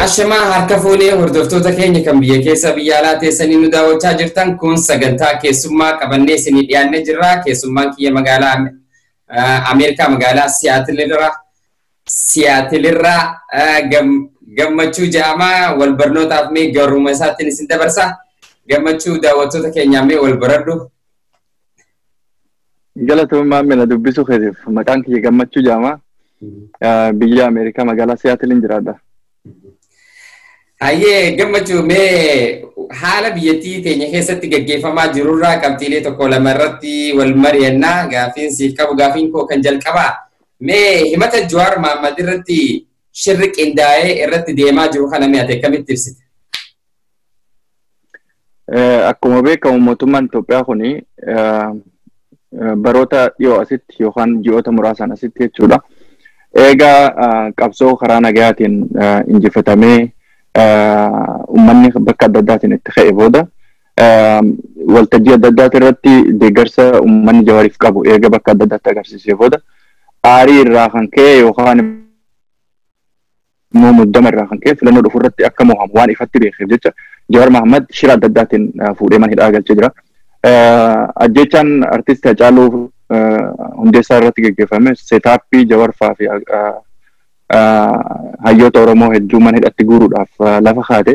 Ashamaa harka fuunee hordoftoota keenya kan biyya keessa biyya alaa teessanii nu daawwachaa jirtan kun sagantaa keessummaa qabannee isinii dhiyaannee jirra. Keessummaan kiyya magaalaa Ameerikaa magaalaa Siyaatilirraa Gammachuu jedhama. Wal barnootaaf mee garuma isaattiin isin dabarsa. Gammachuu, daawwattoota keenyaa mee wal baradhu. Galatoomaa mina dubbisuu keetiif. Maqaan kiyya Gammachuu jedhama. Biyya Ameerikaa magaalaa Siyaatiliin jiraadha. Hayyee Gammachuu, mee haala biyyattii teenya keessatti gaggeeffamaa jirurraa qabxiilee tokko lama irratti wal mari'annaa. Gaafiin siif qabu, gaafiin koo kan jalqabaa. Mee himata Jawaar Mahaammad irratti shirri qindaa'ee irratti deemaa jiru kana mee ati akkamitti ibsite? Akkuma beekamu mootummaan Itoophiyaa kuni baroota dhiyoo asitti yookaan ji'oota muraasaan asitti jechuudha. Egaa qabsoo karaa nagayaatiin injifatamee uummanni bakka adda addaatiin itti ka'e booda, waltajjii adda addaati irratti deeggarsa uummanni Jawaariif qabu eega bakka adda addaatti agarsiisee booda, aarii irraa kan ka'e yookaan immoo muddama irraa kan ka'e filannoo dhufu irratti akka mo'amu waan ifatti beekeef jecha Jawaar Mahaammad shira adda addaatiin fuudhee mana hidhaa galchee jira. Ajjechaan artisti Hacaaluu Hundeessaa irratti gaggeeffame setup Jawaar fa'aa fi hayyoota Oromoo hedduu mana hidhatti guuruudhaaf lafa kaate.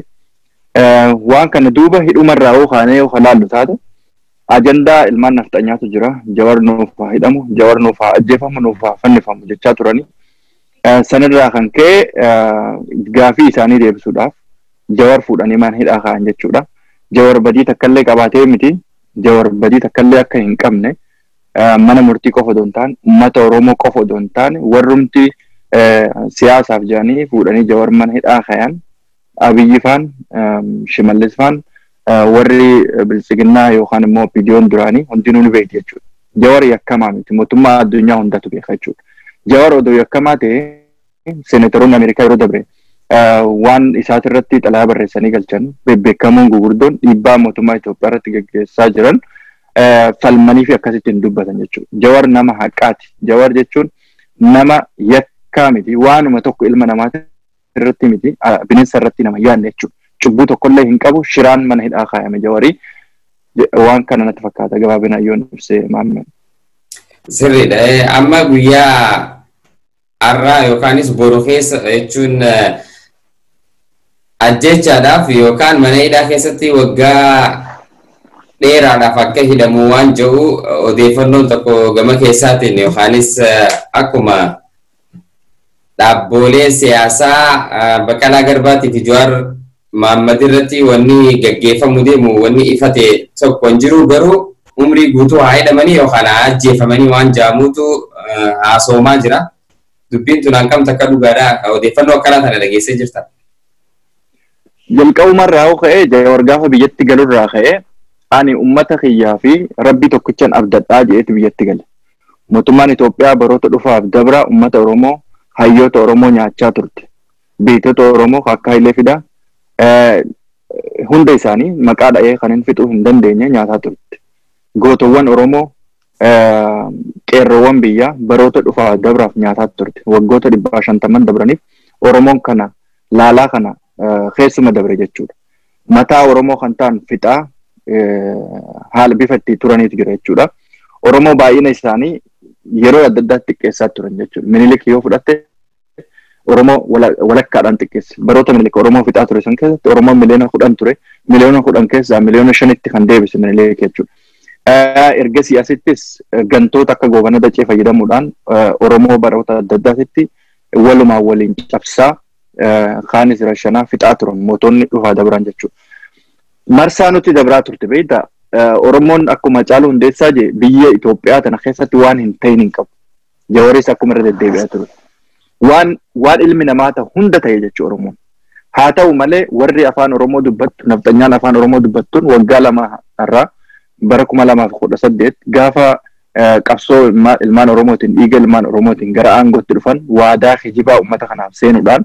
Waan kana duuba hidhumarraa yoo kaanee yoo laallu taate, ajandaa ilmaan nafxanyaatu jira. Jawaar nuuf haa hidhamu, Jawaar nuuf haa ajjeefamu, nuuf haa fannifamu jechaa turani. Sanirraa kan ka'e gaafii isaanii deebisuudhaaf Jawaar fuudhanii mana hidhaa kaa'an jechuudha. Jawaar badii takkallee qabaatee miti. Jawaar badii takkallee akka hin qabne mana murtii qofa odoo hin taane, uummata Oromoo qofa odoo hin taane, warrumti siyaasaaf jedhanii fuudhanii Jawaar mana hidhaa kaayan Abiyyi faan, Shimallis faan, warri Biltsiginnaa yookaan immoo OPDOn duraanii hundinuu ni beekti jechuudha. Jawaar yakkamaa miti, mootummaa addunyaa hundatu beeka jechuudha. Jawaar odoo yakkamaa ta'e seenatoroonni Ameerikaa yeroo dabre waan isaatirratti xalayaa barreessanii galchan bebbeekamoon gugurdoon dhiibbaa mootummaa Itoophiyaa irratti gaggeessaa jiran falmanii fi akkasitti hin dubbatan jechuudha. Jawaar nama haqaati. Jawaar jechuun nama yakkaa miti. Waanuma tokko ilma namaati irratti miti, bineensa irratti nama yaadne jechuudha. Cubbuu tokkollee hin qabu, shiraan mana hidhaa kaayame Jawaarii. Waan kana natti fakkaata gabaabinaan yoon ibsee, maammee. Sirriidha. Amma guyyaa har'aa yookaanis boru keessa jechuun ajjechaadhaaf yookaan mana hidhaa keessatti waggaa dheeraadhaaf akka hidhamu waan jiru odeeffannoon tokko gama keessaatiin yookaanis akkuma dhaabboleen siyaasaa Baqqalaa Garbaatii fi Jawaar Mahaammad irratti wanni gaggeeffamu deemu wanni ifate tokko hin jiru, garuu umrii guutuu haa hidhamanii yookaan haa ajjeefamanii waan jaamuutu haasoomaa jira. Dubbiin tun hangam takka dhugaadha? Odeeffannoo akkanaa tana dhageessee jirta? Jalqabumarraa yoo ka'e, Jawaar gaafa biyyatti galurraa ka'e ani uummata kiyyaa fi rabbii tokkichaan abdadhaa jedheetu biyyatti gale. Mootummaan Itoophiyaa baroota dhufaaf dabra uummata Oromoo, hayyoota Oromoo nyaachaa turte. Beektota Oromoo akka Hayilee Fidaa hunda isaanii maqaa dha'ee kan hin fixuu hin dandeenye nyaataa turte. Gootowwan Oromoo, qeerroowwan biyyaa baroota dhufaa dabraaf nyaataa turte. Waggoota 150 dabraniif Oromoon kana laalaa kana keessuma dabre jechuudha. Mataa Oromoo kan ta'an fixaa haala bifa itti turaniitu jira jechuudha. Oromoo baay'ina isaanii yeroo adda addaatti xiqqeessaa turan jechuudha. Minilik yoo fudhatte Oromoo walakkaadhaan xiqqeesse. Baroota Minilik Oromoo fixaa ture san keessatti Oromoon miliyoona 10 ture. Miliyoona 10 keessaa miliyoona 5tti kan deebise Minilik jechuudha. Ergasii asittis gantoota akka Goobana Dacee fayyadamuudhaan Oromoo baroota adda addaatitti walumaa waliin cabsaa, kaanis rashanaa fixaa turan mootonni dhufaa dabran jechuudha. Marsaa nuti dabraa turte beektaa, Oromoon akkuma Hacaaluu Hundeessaa jee biyya Itoophiyaa tana keessatti waan hin ta'in hin qabu. Jawaaris akkuma irra deddeebi'aa ture. Waan ilmi namaa ta'u hunda ta'e jechuudha Oromoon. Haa ta'u malee warri afaan Oromoo dubbattu, nafxanyaan afaan Oromoo dubbattuun waggaa 2 irraa bara 2018 gaafa qabsoo ilmaan Oromootiin, dhiiga ilmaan Oromootiin gara aangootti dhufan, waadaa kijibaa uummata kanaaf seenuudhaan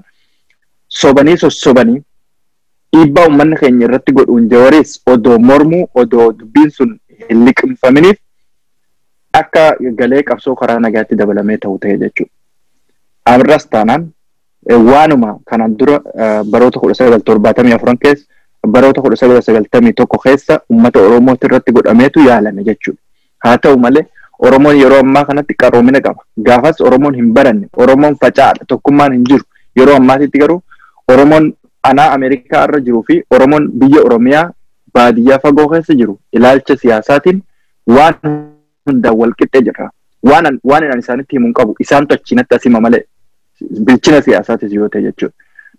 sobanii sossobanii dhiibbaa uummanni keenya irratti godhuun Jawaaris odoo mormuu, odoo dubbiin sun hin liqimfaminiif akka galee qabsoo karaa nagaatti dabalamee ta'u ta'e jechuudha. Ammas taanaan Waanuma kanaan dura baroota 1974 keessa, baroota 1991 keessa uummata Oromoo irratti godhameetu yaalame jechuudha. Haa ta'u malee Oromoon yeroo ammaa kanatti qaroomina qaba. Gaafas Oromoon hin baranne, Oromoon faca'aadha, tokkummaan hin jiru. Yeroo ammaatitti garuu Oromoon anaa Ameerikaa irra jiruu fi Oromoon biyya Oromiyaa baadiyyaa fagoo keessa jiru ilaalcha siyaasaatiin waan hundaan wal qixxee jira. Waan ani isaanitti himuun qabu isaantu achiinatti as hima malee bilchina siyaasaatis yoo ta'e jechuudha.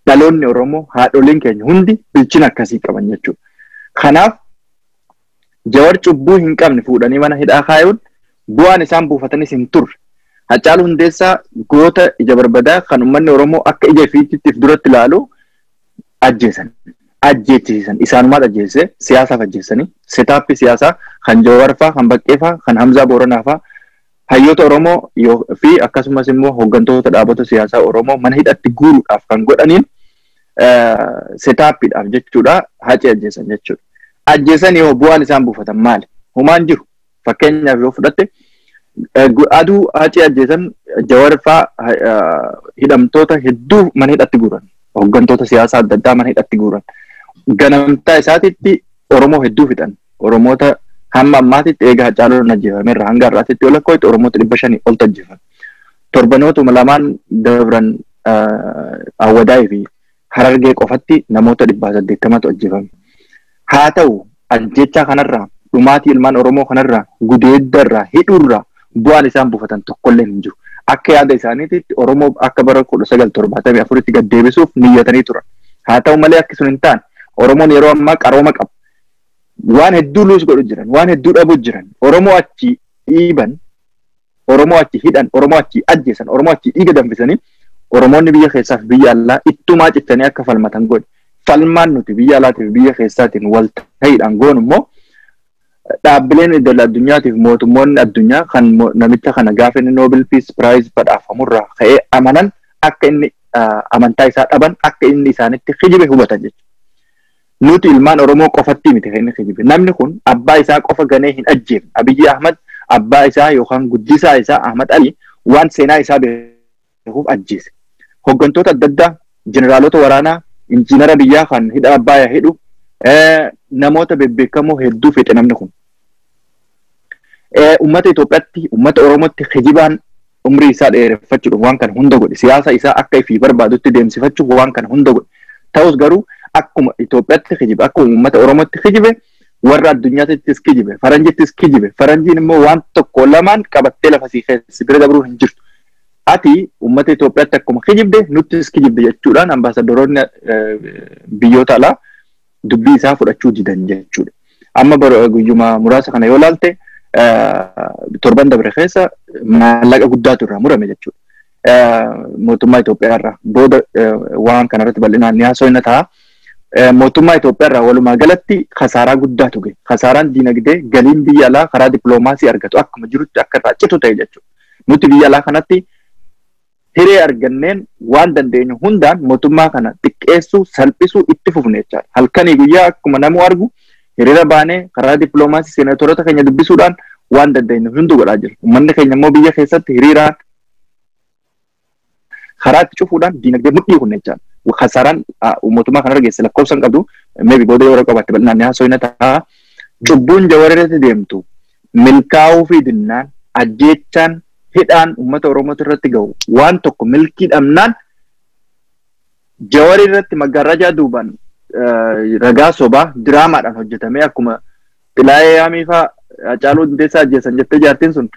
Dhaloonni Oromoo, haadholiin keenya hundi bilchina akkasii qaban jechuudha. Kanaaf Jawar cubbuu hin qabne fuudhanii mana hidhaa kaayuun bu'aan isaan buufatanis hin turre. Hacaaluu Hundeessaa goota ija barbadaa kan uummanni Oromoo akka ija ifiitti duratti ilaalu ajjeesan. Ajjeechisiisan. Isaanumaat ajjeese, siyaasaaf ajjeesanii setaappii siyaasaa kan Jawar faa, kan Baqqee faa, kan Hamzaa Booranaa faa, hayyoota Oromoo fi akkasumas immoo hooggantoota dhaabota siyaasaa Oromoo mana hidhatti guuruudhaaf kan godhaniin setaappiidhaaf jechuudha Hacee ajjeesan jechuudha. Ajjeesan yoo bu'aan isaan buufatan maali? Humaan jiru. Fakkeenyaaf yoo fudhatte, aduu Hacee ajjeesan Jawar faa hidhamtoota hedduu mana hidhatti guuran. Hooggantoota siyaasaa adda addaa mana hidhatti guuran. Ganamtaa isaatitti Oromoo hedduu fixan. Oromoota hamma ammaatitti eega Hacaaluun ajjeefameerra hanga har'aatitti yoo lakkoofte Oromoota 500 oltu ajjeefame. Torbanootuma lamaan dabran Awwadaayii fi Harargee qofatti namoota 180tu ajjeefame. Haa ta'u ajjechaa kanarraa, dhumaatii ilmaan Oromoo kanarraa, gudeeddarraa, hidhuurraa bu'aan isaan buufatan tokkollee hin jiru. Akka yaada isaaniititti Oromoo akka bara 1974tti gad deebisuuf niyyatanii turan. Haa ta'u malee akki sun hin taane. Oromoon yeroo ammaa qarooma qaba. Waan hedduu luus godhu jiran, waan hedduu dhabu jiran, Oromoo achi dhiiban, Oromoo achi hidhan, Oromoo achi ajjeesan, Oromoo achi dhiiga danfisanii Oromoonni biyya keessaa fi biyya alaa ittumaa cittanii akka falmatan godhe. Falmaan nuti biyya alaatii fi biyya keessaatiin wal ta'iidhaan goonu immoo dhaabbileen idil addunyaatiif mootummoonni addunyaa kan namicha kana gaafa inni Nobel Peace Prize badhaafamurraa ka'ee amanan akka inni amantaa isaa dhaban, akka inni isaanitti kijibe hubatan jechuudha. Nuti ilmaan Oromoo qofatti miti kan inni kijibe. Namni kun abbaa isaa qofa ganee hin ajjeefne. Abiyyi Ahmad abbaa isaa yookaan guddisaa isaa Ahmad Ali waan seenaa isaa beekuuf ajjeese. Hooggantoota adda addaa, jeneraalota waraanaa, injiinara biyyaa kan hidha Abbaayyaa hidhu, namoota bebbeekamoo hedduu fixe namni kun. Uummata Itoophiyaatti, uummata Oromootti kijibaan umrii isaa dheereffachuudhaaf waan kana hunda godhe. Siyaasa isaa akka ifii barbaadutti deemsifachuuf waan kana hunda godhe. Ta'us garuu akkuma Itoophiyaatti kijibe, akkuma uummata Oromootti kijibe, warra addunyaattis kijibe, faranjittis kijibe. Faranjiin immoo waan tokko lamaan qabattee lafa sii keessa bira dabruu hin jirtu. Ati uummata Itoophiyaatti akkuma kijibde nuttis kijibde jechuudhaan ambaasadoroonni biyyoota alaa dubbii isaa fudhachuu didan jechuudha. Amma guyyuma muraasa kana yoo laalte, torban dabre keessa maallaqa guddaatu irraa murame jechuudha. Mootummaa Itoophiyaa irraa booda waan kanarratti bal'inaan ni haasofna ta'a. Mootummaa Itoophiyaa irraa walumaa galatti kasaaraa guddaatu gahe. Kasaaraan diinagdee, galiin biyya alaa karaa dippiloomaasii argatu akkuma jirutti akka irraa citu ta'e jechuudha. Nuti biyya alaa kanatti hiree arganneen waan dandeenyu hundaan mootummaa kana xiqqeessuu, salphisuu itti fufne jechaadha. Halkanii guyyaa akkuma namuu argu hiriira baanee karaa dippiloomaasii seenatoroota keenya dubbisuudhaan waan dandeenyu hundu godhaa jira. Uummanni keenya immoo biyya keessatti hiriiraan karaa itti cufuudhaan diinagdee mudhii kunne jechaadha. Kasaaraan mootummaa kanarra geesse lakkoofsa hin qabdu, maybe booda yeroo qabaatte bal'inaan ni haasofna ta'a. Cubbuun Jawar irratti deemtu milkaa'uu fi dinnaan, ajjeechaan, hidhaan uummata Oromoo irratti gahu waan tokko milkii dhabnaan, Jawar irratti maggaarrajaa duubaan ragaa sobaa diraamaadhaan hojjetamee akkuma Xilaayee Yaamii fa'aa Hacaaluu Hundeessaa ajjeesan jettee jaartiin sun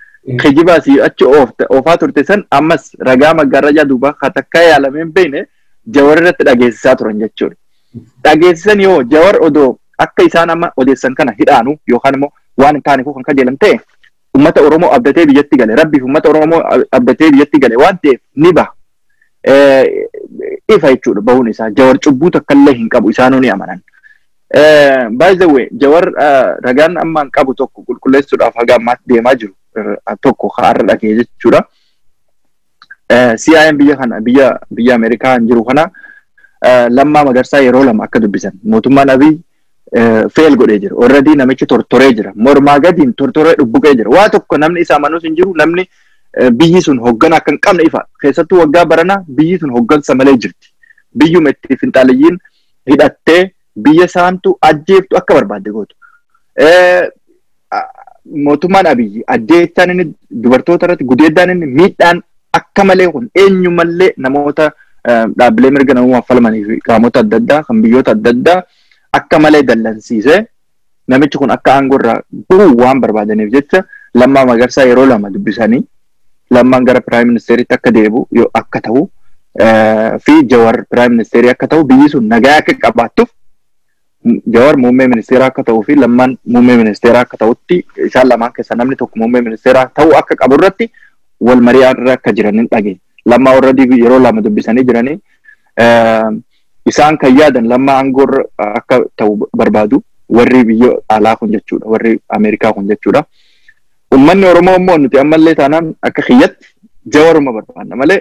kijiba asii achi oofaa turte san, ammas ragaa maggaarrajaa duubaa takkaa yaalamee hin beekne Jawar irratti dhageessisaa turan jechuudha. Dhageessisan yoo Jawar odoo akka isaan amma odeessan kana hidhaanu yookaan immoo waan hin taane kan kajeelan ta'e, uummata Oromoo abdatee biyyatti gale, Rabbiif uummata Oromoo abdatee biyyatti gale waan ta'eef ni baha. Ifa jechuudha bahuun isaa. Jawar cubbuu takka illee hin qabu, isaanuu ni amanan. By the way, Jawar ragaan ammaan qabu tokko qulqulleessuudhaaf haga ammaatti deemaa jiru tokko har'a dhagee jechuudha. CIA'n biyya kana, biyya Ameerikaa hin jiru kana, Lammaa Magarsaa yeroo lama akka dubbisan, mootummaan Abiy fail godhee jira. Already namichi tortoree jira. Mormaa gadiin tortoree dhubbuqee jira. Waa tokko namni isa amanus hin jiru, namni Biyyi sun hoggana akka hin qabne ifa. Keessattuu waggaa barana biyyi sun hoggansa malee jirti. Biyyuma itti finxaaliyyiin hidhattee biyya saamtu ajjeeftu akka barbaadde gootu. Mootummaan Abiyyi ajjeechaan inni dubartoota irratti gudeeddaan inni miidhaan akka malee kun eenyumallee namoota dhaabbilee mirga namummaaf falmanii fi qaamota adda addaa kan biyyoota adda addaa akka malee dallansiisee namichi kun akka aangoo irraa bu'u waan barbaadaniif jecha Lammaa Magarsaa yeroo lama dubbisanii Lammaan gara Piraayim Ministeeritti akka deebi'u yoo akka ta'u fi Jawar Piraayim Ministeerii akka ta'u biyyi sun nagaa akka qabaattuuf Jawar muummee ministeeraa akka ta'uu fi Lammaan muummee ministeeraa akka ta'utti isaan lamaan keessaa namni tokko muummee ministeeraa ta'uu akka qabu irratti wal marii irra akka jiran hin dhageenya. Lammaa already yeroo lama dubbisanii jiranii isaan kan yaadan Lammaa aangoo irra akka ta'u barbaadu warri biyya alaa kun jechuudha, warri Ameerikaa kun jechuudha. Uummanni Oromoo immoo nuti ammallee taanaan akka kiyyatti Jawaruma barbaanna malee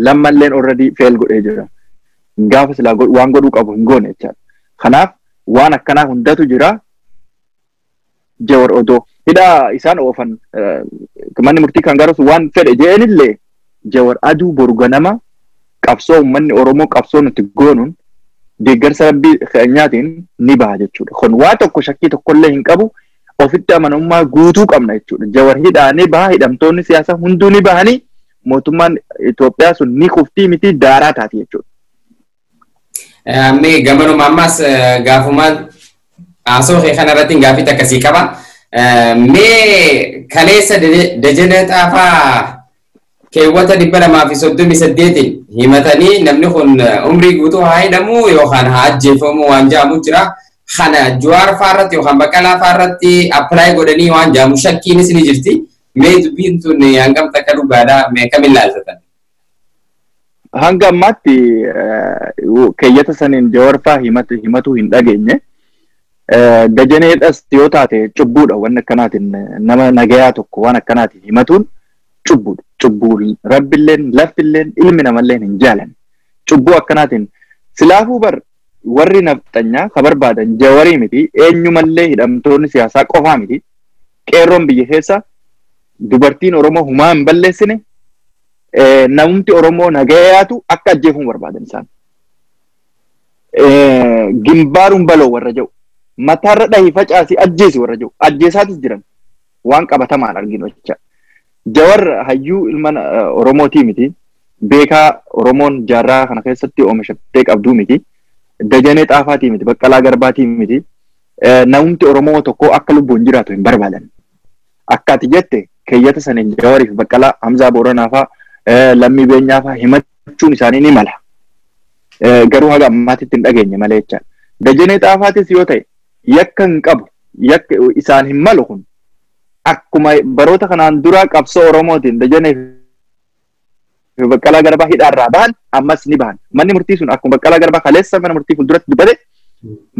Lammalleen already fail godhee jira. Gaafa silaa waan godhuu qabu hin goone jechaadha. Kanaaf waan akkanaa hundatu jira. Jawar odoo hidhaa isaan oofan manni murtii kan gaarasu waan fedhe je'enillee Jawar aduu boru ganama qabsoo uummanni Oromoo qabsoo nuti goonuun deeggarsa rabbii keenyaatiin ni baha jechuudha. Kun waa tokko shakkii tokkollee hin qabu. Ofitti amanamummaa guutuu qabna jechuudha. Jawar hidhaa ni baha, hidhamtoonni siyaasaa hunduu ni bahanii mootummaan Itoophiyaa sun ni kuftii miti daaraa taati jechuudha. Mee gamanuma ammas gaafumaan haasoo kee kanarratti gaafii akkasii qaba. Mee kaleessa Dajanee Xaafaa keewwata 238 himatanii namni kun umrii guutuu haa hidhamu yookaan haa ajjeefamu waan jedhamu jira. Kana Jawaar fa'aa irratti yookaan Baqqalaa fa'aa irratti apply godhanii waan jedhamu shakkiinis ni jirti. Mee dubbiin tun hangam takka dhugaadha? Mee kamiin ilaaltatan? Hanga ammaatti keeyyata saniin Jawaar fa'aa himatu hin dhageenye. Dajaneedhas yoo taate cubbuudha waan akkanaatiin nama nagayaa tokko waan akkanaatiin himatuun cubbuudha. Cubbuu rabbilleen laftilleen ilmi namalleen hin jaalan. Cubbuu akkanaatiin silaafuu bar warri nafxanyaa ka barbaadan Jawarii miti eenyumallee hidhamtoonni siyaasaa qofaa miti. Qeerroon biyya keessa dubartiin Oromoo humaa hin balleessine namumti Oromoo nagayaatu akka ajjeefamu barbaadan isaan. Gimbaaruun baloo warra jedhu mataarra dhahii facaasii ajjeesi warra jedhu ajjeesaatis jiran waan qabatamaan arginu jecha. Jawar hayyuu ilma Oromootii miti. Beekaa Oromoon jaarraa kana keessatti oomishattee qabduu miti. Dajanee Xaafaatii miti. Baqqalaa Garbaatii miti. Namumti Oromoo tokko akka lubbuun jiraatu hin barbaadan. Akka ati jette keeyyata saniin Jawariif Baqqalaa Hamzaa Booranaa fa'aa Lammii Beenyaa fa'aa himachuun isaanii ni mala. Garuu haga ammaatitti hin dhageenye malee jechaadha. Dajanee Xaafaatis yoo ta'e yakka hin qabu yakka isaan hin malu kun akkuma baroota kanaan dura qabsoo Oromootiin Dajanee fi Baqqalaa Garbaa hidhaarraa bahan ammas ni bahan. Manni murtii sun akkuma Baqqalaa Garbaa kaleessa mana murtii fuulduratti dubbate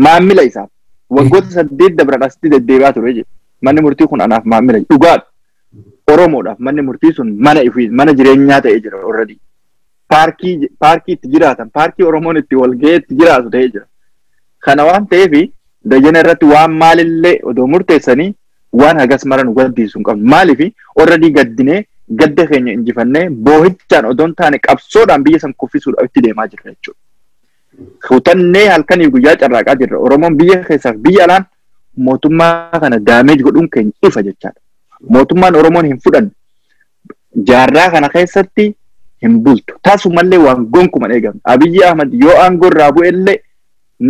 maamila isaaf waggoota 8 dabran asitti deddeebi'aa ture jechuudha. Manni murtii kun anaaf maamila dhugaadha. Oromoodhaaf manni murtii sun mana ifii mana jireenyaa ta'ee jira already. Paarkii itti jiraatan paarkii Oromoon itti wal ga'ee itti jiraatu ta'ee jira. Kana waan ta'eef Dajanee irratti waan maalillee odoo murteessanii waan hagas mara nu gaddiisu hin qabnu. Maaliif already gaddinee gadda keenya injifannee boohichaan odoo hin taane qabsoodhaan biyya san kuffisuudhaaf itti deemaa jirra jechuudha. Kutannee halkanii guyyaa carraaqaa jirra. Oromoon biyya keessaaf biyya alaan mootummaa kana daameej godhuun keenya ifa jechaadha. Mootummaan Oromoon hin fudhanne jaarraa kana keessatti hin bultu. Tasumallee waan gonkumaan eegamne. Abiyyi Ahmad yoo aangoo irraa bu'ellee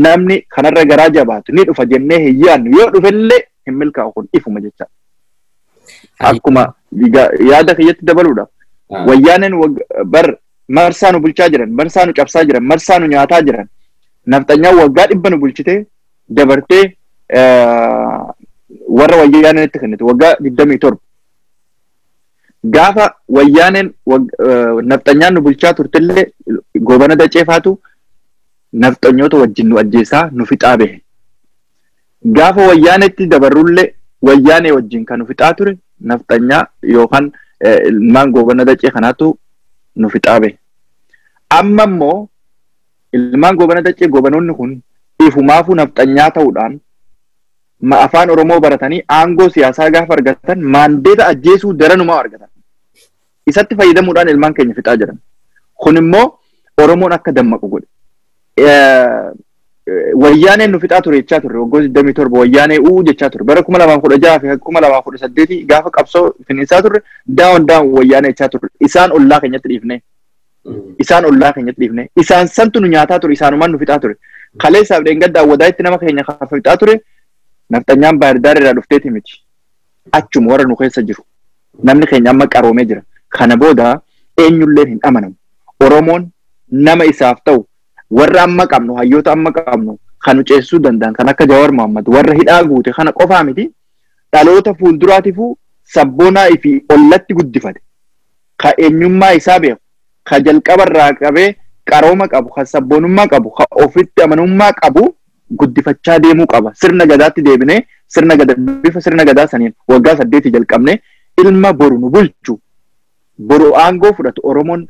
namni kanarra garaa jabaatu ni dhufa jennee hin yaadnu. Yoo dhufellee hin milkaa'u kun ifuma jechaadha. Akkuma yaada kiyyatti dabaluudhaaf wayyaaneen bar marsaa nu bulchaa jiran, marsaa nu cabsaa jiran, marsaa nu nyaataa jiran, nafxanyaan waggaa 100 nu bulchitee dabartee warra wayyaaneen kennite waggaa 27. Gaafa wayyaaneen nafxanyaan nu bulchaa turtellee Goobana Daceefaatu nafxanyoota wajjin nu ajjeesaa nu fixaa bahe. Gaafa wayyaanetti dabarrullee wayyaanee wajjin kan nu fixaa ture nafxanyaa yookaan ilmaan Goobana Dacee kanaatu nu fixaa bahe. Amma immoo ilmaan Goobana Dacee goobanoonni kun ifumaafuu nafxanyaa ta'uudhaan afaan Oromoo baratanii aangoo siyaasaa gaafa argatan maandeeta ajjeesuu daranumaa argatan. Isatti fayyadamuudhaan ilmaan keenya fixaa jiran. Kun immoo Oromoon akka dammaqu godhe. Wayyaaneen nu fixaa ture jechaa turre waggoota 27 wayyaanee uu jechaa turre bara 2016 fi 2018 gaafa qabsoo finiinsaa turre daawon daawon wayyaanee jechaa turre isaan ollaa keenyatti dhiifne. Isaan ollaa keenyatti dhiifne. Isaan santu nu nyaataa ture isaanumaan nu fixaa ture. Kaleessaaf dheengaddaa wadaa'itti nama keenya fixaa ture nafxanyaan Baahirdaar irraa dhufteeti miti. Achuma warra nu keessa jiru. Namni keenya amma qaroomee jira. Kana booda eenyulleen hin amanamu. Oromoon nama isaaf ta'u warra amma qabnu hayyoota amma qabnu kan nu ceesisuu danda'an kan akka Jawaar Mohammad warra hidhaa guute kana qofaa miti dhaloota fuulduraatiifuu sabboonaa fi ollatti guddifate. Ka eenyummaa isaa beeku, ka jalqabarraa qabee qarooma qabu, ka sabboonummaa qabu, ka ofitti amanummaa qabu guddifachaa deemuu qaba. Sirna gadaatti deebinee sirna gadaa bifa sirna gadaa saniin waggaa 8 jalqabnee ilma boru nu bulchu boru aangoo fudhatu Oromoon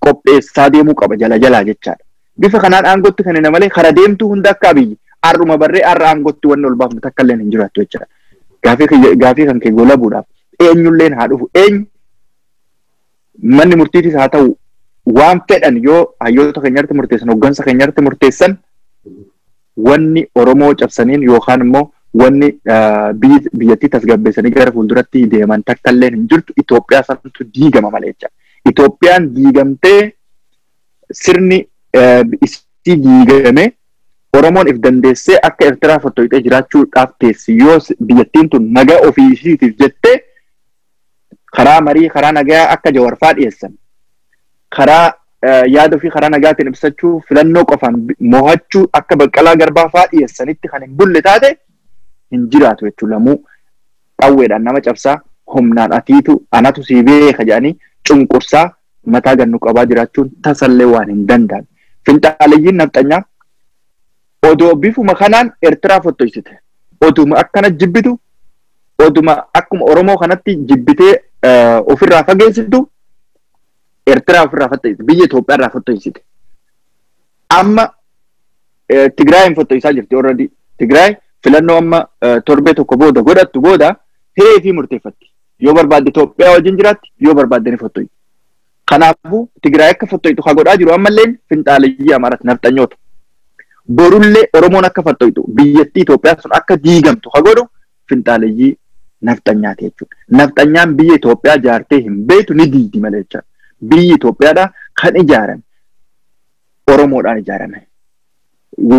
qopheessaa deemuu qaba jala jalaa jechaadha. Bifa kanaan aangootti kan hin malee kara deemtuu hunda akka Abiyyi har'uma barree har'a aangootti wanni ol baafnu takka illee hin jiraattu jechaadha. Gaafii kan kee golabuudhaaf eenyulleen haa dhufu eenyu manni murtiitis haa ta'u waan fedhan yoo hayyoota keenyatti murteessan hooggansa keenyatti murteessan wanni Oromoo cabsaniin yookaan immoo wanni biyyattii tasgabbeessanii gara fuulduratti deeman takka illee hin jirtu. Itoophiyaa santu diigama malee jechaadha. Itoophiyaan diigamtee sirni isii diigame Oromoon if dandeessee akka Eertiraa fottoqxee jiraachuudhaaf teessi yoo biyyattiin tun nagaa ofii isiitiif jettee karaa marii karaa nagaa akka Jawaarfaa dhiyeessan karaa yaada ofii karaa nagaatiin ibsachuu filannoo qofaan mo'achuu akka Baqqalaa Garbaa faa dhiyeessanitti kan hin bulle taate hin jiraatu jechuudha. Lamuu qawweedhaan nama cabsaa humnaan atiitu anatu sii beeka jedhanii cunqursaa mataa gannu qabaa jiraachuun tasallee waan hin danda'amne. Finxaaleyyiin nafxanyaa odoo bifuma kanaan Eertiraa fottoqsite. Oduma akkana jibbitu, oduma akkuma Oromoo kanatti jibbitee ofirraa fageessitu Eertiraa ofirraa fottoqsite. Biyya Itoophiyaa irraa fottoqsite. Amma Tigraayin fottoqsaa jirti already. Tigraay filannoo amma torbee tokko booda godhattu booda hiree fi murteeffatti. Yoo barbaadde Itoophiyaa wajjin jiraatti, yoo barbaadde ni fottoqxi. Kanaafuu Tigraay akka fottoqxu haa godhaa jiru ammallee finxaaleyyii Amaaraatti nafxanyoota. Borullee Oromoon akka fottoqxu biyyattii Itoophiyaa sun akka diigamtu haa godhu finxaaleyyii nafxanyaati jechuudha. Nafxanyaan biyya Itoophiyaa ijaartee hin beektu ni diigdi malee jechuudha. Biyyi Itoophiyaadhaa kan ijaarame Oromoodhaan ijaarame.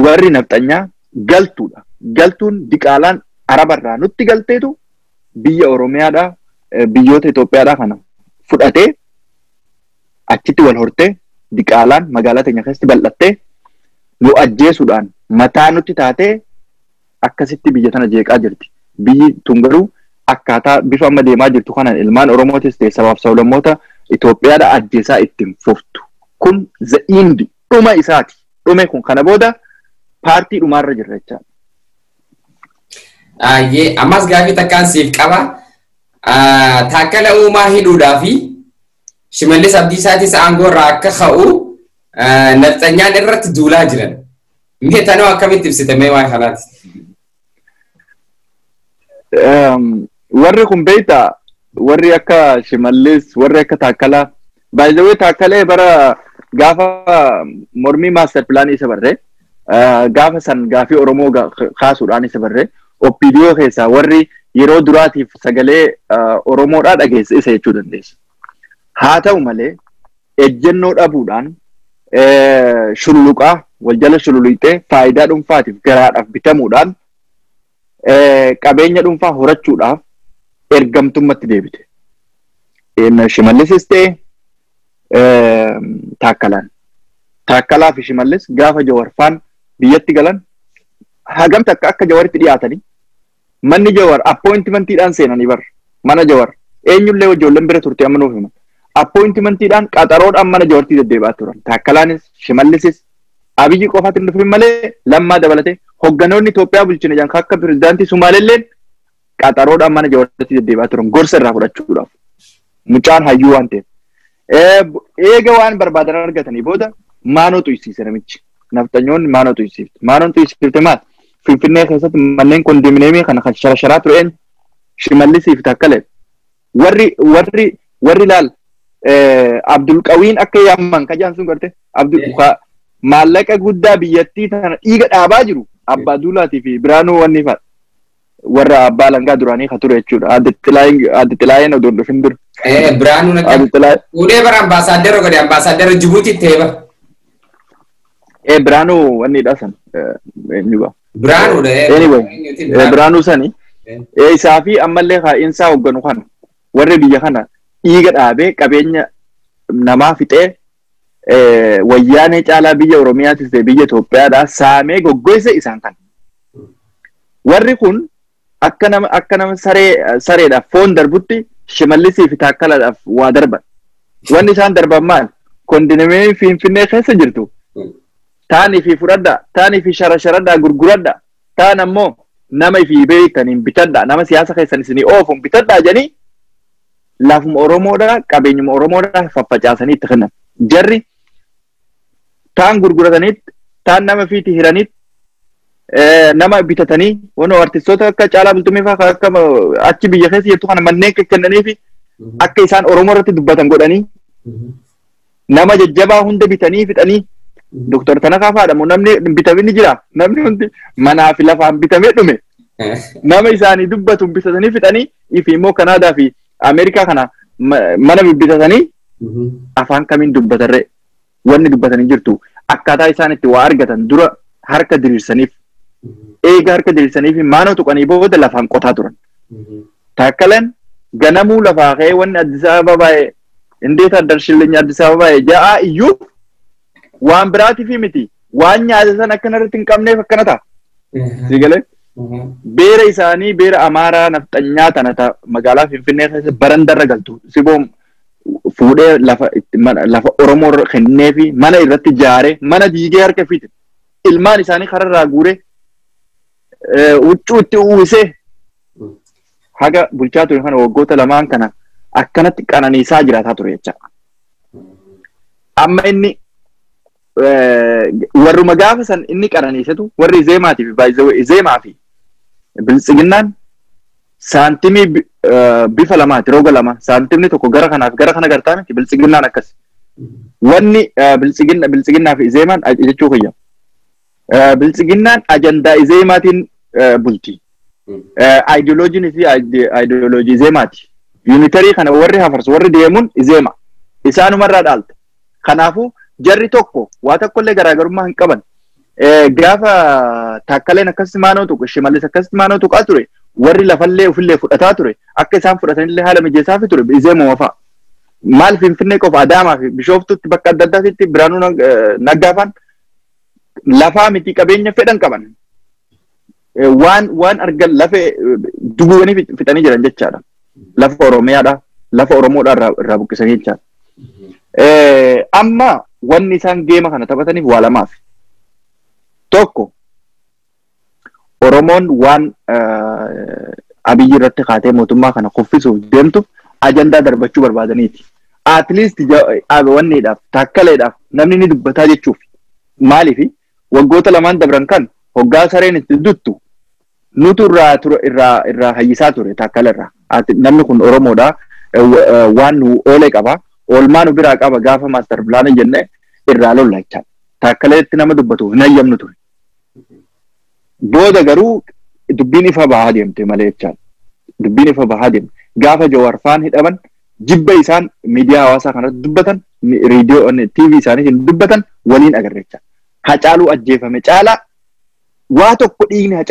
Warri nafxanyaa galtuudha. Galtuun diqaalaan Arabarraa nutti galteetu biyya Oromiyaadhaa biyyoota Itoophiyaadhaa kana fudhatee achitti wal hortee diqaalaan magaalaa teenya keessatti bal'attee nu ajjeesuudhaan mataa nutti taatee akkasitti biyya tana jeeqaa jirti. Biyyi tun garuu akkaataa bifa amma deemaa jirtu kanaan ilmaan Oromootis ta'e sabaaf sablammoota Itoophiyaadhaa ajjeesaa ittiin fuftu. Kun the end dhuma isaati. Dhume kun kana booda paartii dhumaarra jirra jechaadha. Ayyee ammas gaafii takkaan siif qaba. Taakkala Uumaa hidhuudhaa fi Shimallis Abdiisaatis aangoo irraa akka ka'u nafxanyaan irratti duulaa jiran. Mee tanoo akkamitti ibsite mee waa'ee kanaati? Warri kun beektaa warri akka Shimallis warri akka Taakkalaa by the way Taakkalee bara gaafa mormii maaster pilaanii isa barree gaafa san gaafii Oromoo kaasuudhaan isa barree OPDO keessaa warri yeroo duraatiif sagalee Oromoodhaa dhageesse isa jechuu dandeessa. Haa ta'u malee ejjennoo dhabuudhaan shulluqaa wal jala shulluqxee faayidaa dhuunfaatiif garaadhaaf bitamuudhaan qabeenya dhuunfaa horachuudhaaf ergamtummatti deebite. Shimallisis ta'e Taakkalaan. Taakkalaa fi Shimallis gaafa Jawaarfaan biyyatti galan hagam takka akka Jawaaritti dhiyaatanii manni Jawaar appointimentiidhaan seenanii bar mana Jawaar eenyullee ijoolleen bira turte amma nuuf himan. Appointimentiidhaan qaxaroodhaan mana Jawaartii deddeebi'aa turan. Taakkalaanis Shimallisis Abiyyi qofaatti hin dhufin malee Lammaa dabalatee hogganoonni Itoophiyaa bulchina jedhan akka pirezidaantii Sumaaleelleen qaxaroodhaan mana Jawaartii deddeebi'aa turan gorsa irraa fudhachuudhaaf. Mucaan hayyuu waan ta'eef. Eega waan barbaadan argatanii booda maanoo xuyisiise namichi. Nafxanyoonni maanoo xuyisiifte. Maanoon xuyisiifte maal? Finfinnee keessatti manneen kondominiyeemii kana kan sharasharaa ture eenyu? Shimallisii fi Taakkalee. Warri Warri laal Abdul Qawiin akka yaamman kajaan sun garte Abdul maallaqa guddaa biyyattii tana dhiiga dhaabaa jiru Abbaa Duulaatii fi Biraanuu wanni fa'a. Warra abbaa langaa duraanii ka ture jechuudha. Adde Xilaayeen odoo dhufin dura. Biraanuu Naggaa. Fuudhee bara ambaasaaddara godhe ambaasaaddara Jibuutiitti ta'e bara. Biraanuu wanni dha san. Biraanuudha. Anyway, Biraanuu sani. Isaa fi ammallee kaa'insaa hoogganu kana warri biyya kana dhiiga dhaabee qabeenya namaa fixee wayyaanee caalaa biyya Oromiyaatis ta'e biyya Itoophiyaadhaa saamee goggoise isaan kana. Warri kun akka nama sareedhaaf foon darbutti Shimallisii fi Taakkalaadhaaf waa darban. Wanni isaan darban maal? Kondominiyeemii Finfinnee keessa jirtu. Taanii fi fudhadhaa, taanii fi sharasharadhaa gurguradhaa, taan ammoo nama ifii beektaniin bitadhaa, nama siyaasa keessan isinii oofuun bitadhaa jedhanii lafuma Oromoodhaa qabeenyuma Oromoodhaa faffacaasanii itti kennan. Jarri taan gurgurataniitti, taan nama fiitii hiraniitti, nama bitatanii wanoo artistoota akka Caalaa Bultumee fa'aa akka achi biyya keessa jirtu kana manneen kennanii fi akka isaan Oromoo irratti dubbatan godhanii nama jajjabaa hunda bitanii fixanii Doktor Tanakaa fa'aadha moo namni bitamee ni jira namni hundi manaa fi lafaan bitamee dhume nama isaanii dubbatu bitatanii fixanii fi immoo Kanaadaa fi Ameerikaa kana mana bitatanii afaan kamiin dubbatarree wanni dubbatanii jirtu akkaataa isaan itti waa argatan dura harka diriirsaniif eega harka diriirsanii fi maanoo tuqanii booda lafaan qotaa turan. Taakkaleen ganamuu lafaa ka'ee wanni Addis Ababa indeet addarshilinyi Addis Ababa ja'a iyyuu waan biraatiif miti waan nyaata san akkana irratti hin qabneef akkana ta'a. Siigalee beera isaanii beera Amaaraa nafxanyaa tana ta'a magaalaa Finfinnee keessa barandarra galtu siboom fuudhee lafa Oromoo kennee fi mana irratti ijaaree mana diigee harka fiite ilmaan isaanii kararraa guuree huccuu itti uwwisee haga bulchaa ture kana waggoota lamaan kana akkanatti qananiisaa jiraataa ture jecha. Amma inni warruma gaafa san inni qananiisetu warri Izeemaatii fi baay'ee Izeemaa fi Biltsiginnaan saantimii bifa lamaati roga lama saantimni tokko gara kanaaf gara kana gartaa miti Biltsiginnaan akkas. Wanni Biltsiginnaa fi Izeemaan jechuu kiyya. Biltsiginnaan ajandaa Izeemaatiin bulti. Ayidiyooloojiin fi ayidiyooloojii Izeemaati. Yuunitarii kana warri hafarsu warri deemuun Izeema. Isaanumarraa dhaalte. Kanaafuu jarri tokko waa tokkollee garaagarummaa hin qaban. Gaafa Taakkaleen akkasitti maanoo tuqu Shimallis akkasitti maanoo tuqaa ture warri lafallee ofillee fudhataa ture akka isaan fudhatanillee haala mijeessaafi ture Izeemuma fa'a. Maal Finfinnee qofa Adaamaa fi Bishooftutti bakka adda addaatitti Biraanuu Naggaafaan lafaa miti qabeenya fedhan qaban. Waan argan lafee duguuganii fixanii jiran jechaadha. Lafa Oromiyaadha, lafa Oromoodha irraa buqqisanii jechaadha. Amma wanni isaan geema kana taphataniif waa lamaaf. Tokko Oromoon waan Abiyyi irratti kaatee mootummaa kana kuffisuuf deemtu ajandaa darbachuu barbaadaniiti. At least wanniidhaaf Taakkaleedhaaf namni ni dubbataa jechuuf. Maaliif waggoota lamaan dabran kan hoggaa sareen itti duttu nutu irraa hayyisaa ture Taakkala irraa. Namni kun Oromoodha waan nu oolee qaba oolmaa nu biraa qaba gaafa maaster pilaanii jennee irraa lolla jechaadha. Taakkaleetti nama dubbatu hin hayyamnu ture. Booda garuu dubbiin ifa bahaa deemte malee jechaadha. Dubbiin ifa bahaa deemte. Gaafa Jawaar faan hidhaman jibba isaan miidiyaa hawaasaa kanarratti dubbatan reediyoo TV isaaniitiin dubbatan waliin agarre jechaadha. Hacaaluu ajjeefame caalaa waa tokko dhiigni Hacaaluu.